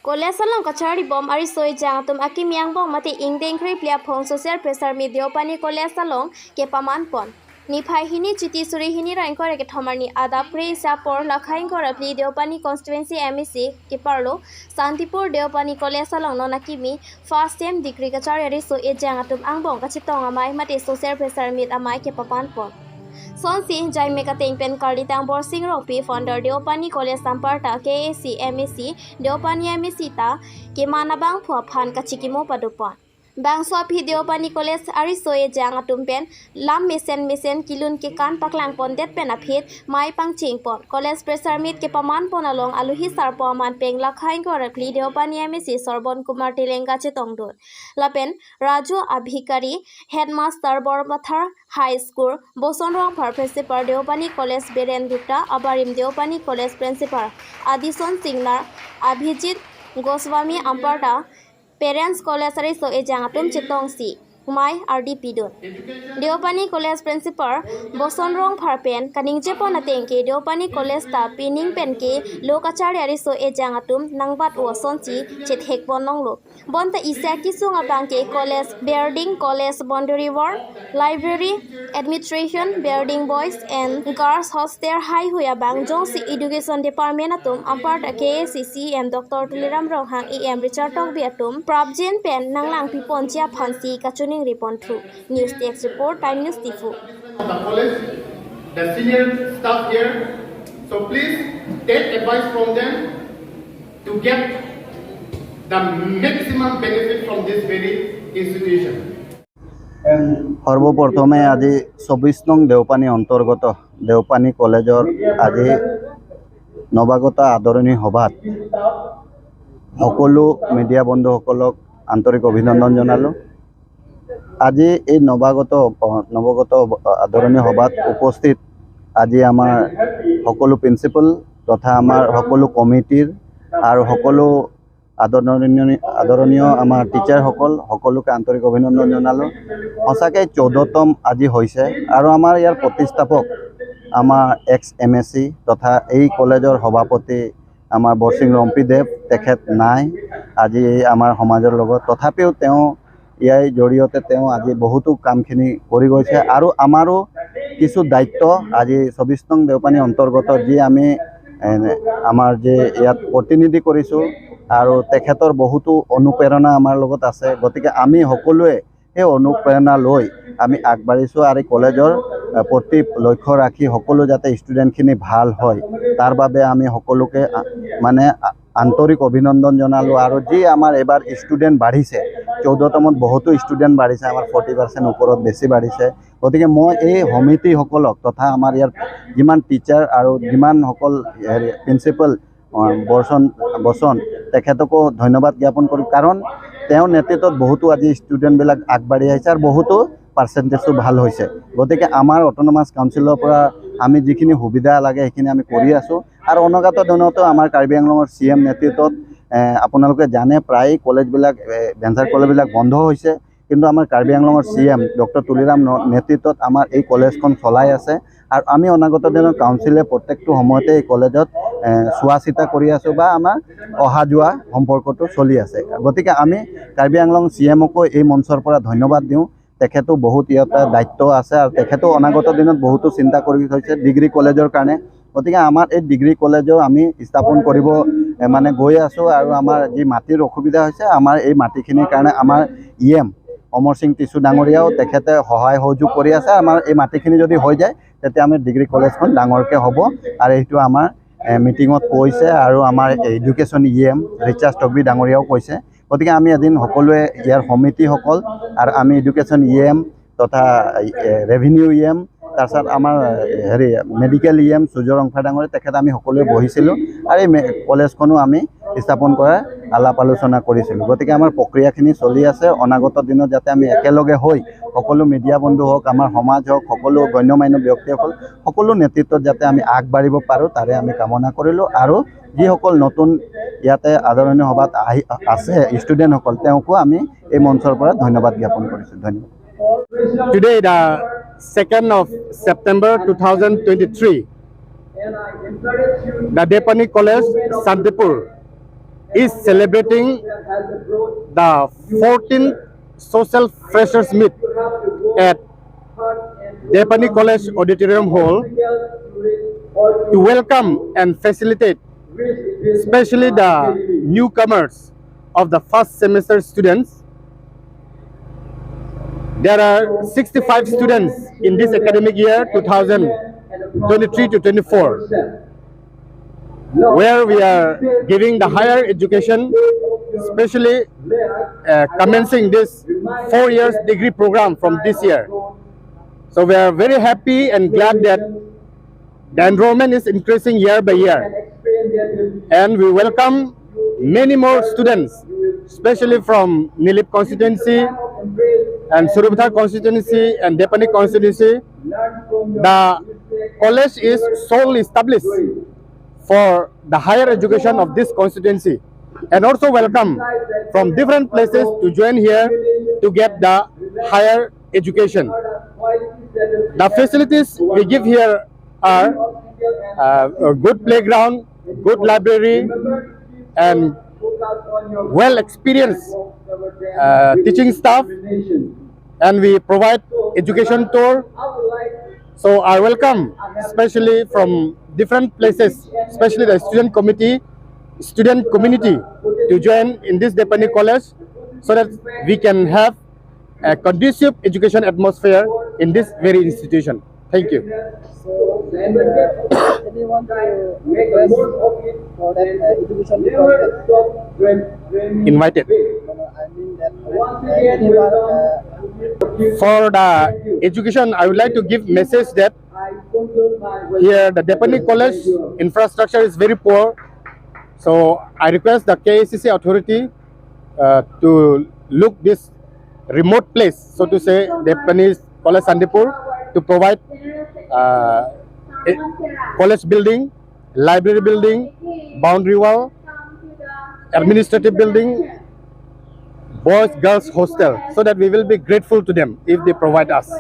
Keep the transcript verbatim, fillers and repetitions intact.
College along kacharlibom ariso ejang atum akimi angbong mate ingdeng krephli aphong social pressure meet Deopani College along kepaman pon. Niphai hini Chiti suri hini ra ingkoi ra kethom arni adap kre-isi apor lakha ingkoi ra phli Deopani constituency M A C keparlo Santipur Deopani College along non akimi first sem degree kacharli ariso ejang atum angbong kachetong amei mate social pressure meet amei kepaman pon. Sonsi jaimek ateng pen karlitang Borsing Rongpi, founder Deopani College, amparta K A C M A C, Deopani M A C ta keman abangphu aphan kachikimo padopon. Bangso aphi Deopani College ariso ejang atum pen lam mesen mesen kilun kekan paklang pondet pen aphi mei pangcheng pon. College pressure meet kepaman pon along alohi sarpo aman pen lakha ingkoi ra phli Deopani M A C Sorbon Kumar Telenga chetongdun. Lapen Raju Abhikari, Headmaster Borpathar High School, Boson Rongphar, Principal Deopani College Biren Gupta, abarim Deopani College Principal Adison Singnar, Abhijit Goswami, amparta Parents College ariso ejang atum chetongsi mei ardi pidun. Deopani College Principal Boson Rongphar pen kaningjepon ateng ke Deopani College ta pining pen ke lo kacharli ariso ejang atum nangbat-o asonsi chethek pon longlo. Bonta isi akesung abang ke college building, college boundary wall, library, administration building, boys and girls hostel, heihui abang jongsi education department atum, amparta K A C C E M Doctor Tuliram Ronghang, E M Richard Tokbi atum prapjin pen nanglangpi ponji aphansi kachiningri ponthu. News Desk Report, Time News Diphu. The college, the senior staff here. So please take advice from them to get the maximum benefit from this very institution. সৰ্বপ্ৰথমে আজি চৌবিশ নং দেওপানী অন্তৰ্গত দেওপানী কলেজৰ আজি নৱাগত আদৰণি সভাত সকলো মিডিয়া বন্ধুসকলক আন্তৰিক অভিনন্দন জনালোঁ। আজি এই নৱাগত নৱাগত আদৰণি সভাত উপস্থিত আজি আমাৰ সকলো প্ৰিন্সিপাল তথা আমাৰ সকলো কমিটিৰ আৰু সকলো আদৰণীয় আদৰণীয় আমাৰ টিচাৰসকল সকলোকে আন্তৰিক অভিনন্দন জনালোঁ। সঁচাকৈ চৌধ্যতম আজি হৈছে আৰু আমাৰ ইয়াৰ প্ৰতিষ্ঠাপক আমাৰ এক্স এম এ চি তথা এই কলেজৰ সভাপতি আমাৰ বৰসিং ৰম্পী দেৱ তেখেত নাই আজি এই আমাৰ সমাজৰ লগত। তথাপিও তেওঁ ইয়াৰ জৰিয়তে তেওঁ আজি বহুতো কামখিনি কৰি গৈছে আৰু আমাৰো কিছু দায়িত্ব আজি চৌবিশ নং দেওপানী অন্তৰ্গত যি আমি এ, আমাৰ যে ইয়াত প্ৰতিনিধি কৰিছোঁ আৰু তেখেতৰ বহুতো অনুপ্ৰেৰণা আমাৰ লগত আছে। গতিকে আমি সকলোৱে সেই অনুপ্ৰেৰণা লৈ আমি আগবাঢ়িছোঁ আৰু এই কলেজৰ এ, প্ৰতি লক্ষ্য ৰাখি সকলো যাতে ষ্টুডেণ্টখিনি ভাল হয় তাৰ বাবে আমি সকলোকে আ, মানে আ- আন্তৰিক অভিনন্দন জনালোঁ। আৰু যি আমাৰ এইবাৰ ষ্টুডেণ্ট বাঢ়িছে, চৌধ্যতমত বহুতো ষ্টুডেণ্ট বাঢ়িছে, আমাৰ ফৰ্টি পাৰ্চেণ্ট ওপৰত বেছি বাঢ়িছে। গতিকে মই এই সমিতিসকলক তথা আমাৰ ইয়াৰ যিমান টিচাৰ আৰু যিমানসকল হেৰি প্ৰিন্সিপাল বচন বচন তেখেতকো ধন্যবাদ জ্ঞাপন কৰোঁ, কাৰণ তেওঁৰ নেতৃত্বত বহুতো আজি ষ্টুডেণ্টবিলাক আগবাঢ়ি আহিছে আৰু বহুতো পাৰ্চেণ্টেজটো ভাল হৈছে। গতিকে আমাৰ অট'নমাছ কাউন্সিলৰ পৰা আমি যিখিনি সুবিধা লাগে সেইখিনি আমি কৰি আছোঁ। আৰু অনাগত দিনতো আমাৰ কাৰ্বি আংলঙৰ চি এম নেতৃত্বত এ, আপোনালোকে জানে প্ৰায় কলেজবিলাক এ, ভেঞ্চাৰ কলেজবিলাক বন্ধ হৈছে, কিন্তু আমাৰ কাৰ্বি আংলঙৰ চি এম ডক্টৰ তুলিৰাম ন- নেতৃত্বত আমাৰ এই কলেজখন চলাই আছে। আৰু আমি অনাগত দিনত কাউন্সিলে প্ৰত্যেকটো সময়তে এই কলেজত এ, চোৱা চিতা কৰি আছোঁ বা আমাৰ অহা যোৱা সম্পৰ্কটো চলি আছে। গতিকে আমি কাৰ্বি আংলং চি এমকো এই মঞ্চৰ পৰা ধন্যবাদ দিওঁ। তেখেতো বহুত ইয়াতে দায়িত্ব আছে আৰু তেখেতো অনাগত দিনত বহুতো চিন্তা কৰি থৈছে ডিগ্ৰী কলেজৰ কাৰণে। গতিকে আমাৰ এই ডিগ্ৰী কলেজো আমি স্থাপন কৰিব এ, মানে গৈ আছোঁ আৰু আমাৰ যি মাটিৰ অসুবিধা হৈছে আমাৰ এই মাটিখিনিৰ কাৰণে আমাৰ ই এম অমৰ সিং টিচু ডাঙৰীয়াও তেখেতে সহায় সহযোগ কৰি আছে। আমাৰ এই মাটিখিনি যদি হৈ যায় তেতিয়া আমি ডিগ্ৰী কলেজখন ডাঙৰকৈ হ'ব আৰু এইটো আমাৰ এ, মিটিঙত কৈছে আৰু আমাৰ এডুকেশ্যন ই এম ৰিচাৰ্ড তকবি ডাঙৰীয়াও কৈছে। গতিকে আমি এদিন সকলোৱে ইয়াৰ সমিতিসকল আৰু আমি এডুকেশ্যন ই এম তথা এ, ৰেভিনিউ ই এম তাৰপিছত আমাৰ এ, হেৰি মেডিকেল ই এম সূৰ্য ৰংফা ডাঙৰীয়া তেখেত আমি সকলোৱে বহিছিলোঁ আৰু এই মে- কলেজখনো আমি স্থাপন কৰাৰ আলাপ আলোচনা কৰিছিলোঁ। গতিকে আমাৰ প্ৰক্ৰিয়াখিনি চলি আছে। অনাগত দিনত যাতে আমি একেলগে হৈ সকলো মিডিয়া বন্ধু হওক, আমাৰ সমাজ হওক, সকলো গণ্য মান্য ব্যক্তিসকল সকলো নেতৃত্বত যাতে আমি আগবাঢ়িব পাৰোঁ তাৰে আমি কামনা কৰিলোঁ। আৰু যিসকল নতুন ইয়াতে আদৰণি সভাত আহি আছে ষ্টুডেণ্টসকল, তেওঁকো আমি এই মঞ্চৰ পৰা ধন্যবাদ জ্ঞাপন কৰিছোঁ। ধন্যবাদ। Today, the second of September two thousand twenty-three, the Deopani College, Santipur, is celebrating the fourteenth Social Freshers Meet at Depani College Auditorium Hall to welcome and facilitate, especially the newcomers of the first semester students. There are sixty-five students in this academic year, two thousand twenty-three to twenty-four, where we are giving the higher education, especially uh, commencing this four years degree program from this year. So we are very happy and glad that the enrollment is increasing year by year. And we welcome many more students, especially from Nilip constituency and Sarupathar constituency and Depani constituency. The college is solely established for the higher education of this constituency, and also welcome from different places to join here to get the higher education. The facilities we give here are uh, a good playground, good library, and well experienced uh, teaching staff, and we provide education tour. So I welcome, especially from different places, especially the student committee, student community, to join in this Depani College, so that we can have a conducive education atmosphere in this very institution. Thank you. So, anyone to request for that uh, education department? Invited. No, no, I mean that uh, anyone uh, For the education, I would like to give message that here the Depani College infrastructure is very poor. So I request the K A C C authority uh, to look this remote place, so to say, Depani College Santipur, to provide uh, a college building, library building, boundary wall, administrative building, boys girls hostel, so that we will be grateful to them if they provide us.